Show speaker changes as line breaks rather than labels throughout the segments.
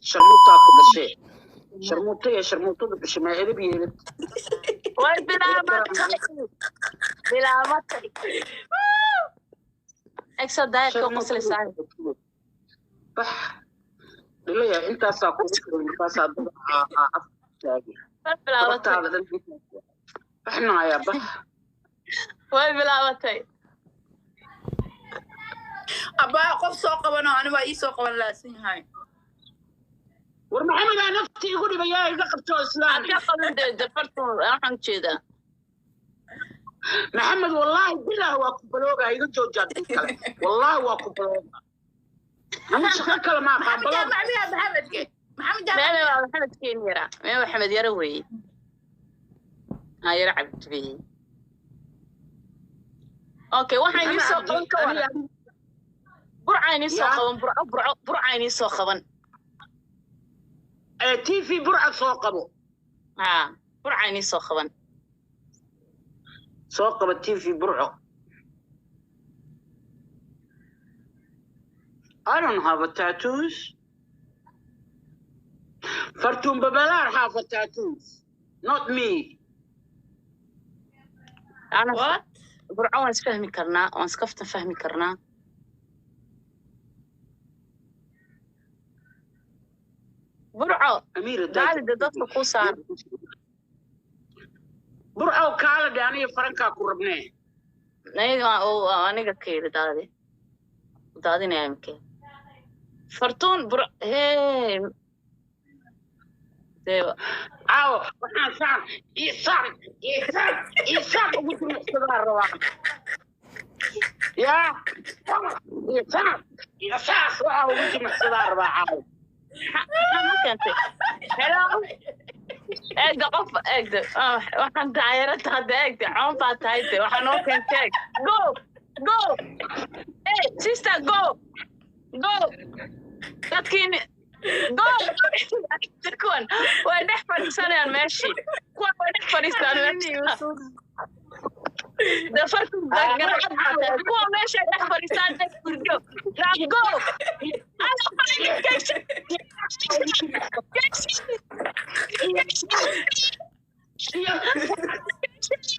Sharmuutaa ku dhashee, sharmuuta iyo sharmuutada dhashay maa edeb yeelad.
Way bilaabatay, bilaabatay. Exo daayadka qoslaysaa.
Bax dhilaya, intaasaa kugu filan. Markaasaa dad af taagi.
Way bilaabatay.
Bartaada dhan baxnaaya, bax.
Way bilaabatay.
Abaa, qof soo qabano, ani waa ii soo qaban laasan yahay.
War Maxamedaa nafti igu dhibayaa, iga qabto islaan.
Ka qaban de fartu waxaan jeedaa.
Maxamed, wallaahi bilaah waa ku balooga, iga joojaa. Dad kale wallaahi waa ku balooga, ama shaqo kale ma aqaan
Maxamed
baloog.
Jaamac miyaa? Maxamedke, Maxamed Jaamac.
Meeme waa Maxamed keen yara, meeme Maxamed yara weeye, haa, yara cabdibeeye. Okay, waxaan idiin soo qaban ka waran Burca idiin soo
Ya.
qaban Burco, Burco, Burca idiin soo qaban.
TV Burca soo qabo.
Haa, Burca idiin soo qaban.
Soo qabo TV Burco. I don't have a tattoos. Fartuun Babalar have a tattoos, not me.
Ana
What?
Burco waan isfahmi karnaa, waan iskaftan fahmi karnaa. Burco.
Amira.
Daalida dadka ku saar.
Burco kaala dhe, aniga farankaa ku rabnee.
Aniga oo aniga ka yidhi daadi daadinaya imke Fartuun bur hee dee.
Caawa waxaan saan iyo saan iyo saan iyo saan ugu jimicsadaa rabaa, yaa iyo saan iyo saas waxaa ugu jimicsadaa rabaa caawa.
Maxaa ma keentay? Hello, eegda qof, eegda. Waxaan daayarada hadda, eegda coon baa tahay de, waxaa noo keentay. Eeg, go, go, hey sister, go, go. Dadkiini go, kuwan way dhex fadhiisanayaan meeshii, kuwan way dhex fadhiistaan meeshii. De fartu garacad baa tahay, kuwa meeshay dhex fadhiistaan dhex furdo. Go. Ana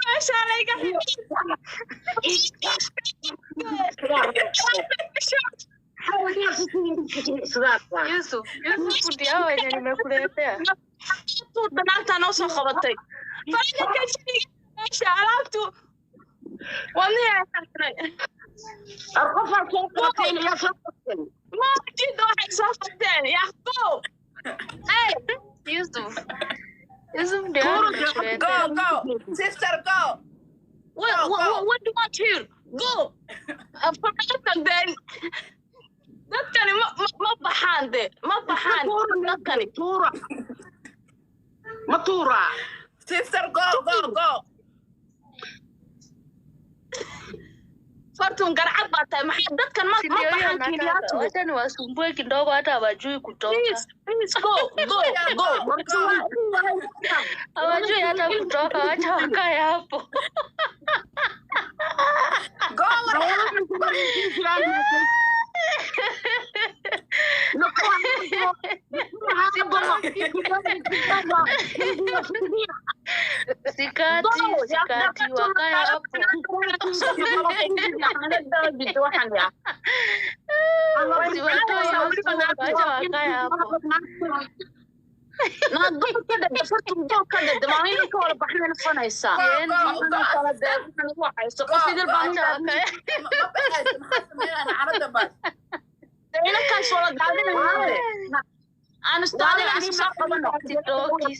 meeshaa layga.
Yusuf, Yusuf, fundi hawa wenye nimekuletea.
Naagtaa noo soo qabatay meesha alaabtu wadnihi.
Qofaa soo qabatay, yaa soo qabatay?
Maajida waxay soo qabteen yaqo. Hey.
Yusuf. Yusuf ndio hawa nimekuletea.
Go, go sister, go.
What do you want here? Go. Farqatan then. Dadkani ma baxaan de, ma baxaan dadkani.
Tuura ma tuura.
Sister, go, go, go.
Fartun garcad baa tahay, maxaa dadkan ma
Si
ma
ndio hiyo
baxaan
nataka.
Kenyaatu.
Wacha niwasumbue kidogo hata hawajui kutoka.
Please, please, go, go, go.
Hawajui hata kutoka, wacha wakae hapo.
Go.
Sikati, sikati, wakae hapo. Wasiwatoe Yusuf, wacha wakae hapo.
Go, go.
Wacha wakae.
Ma baxayso, maxaa sameynaa carada bas?
Sitoki.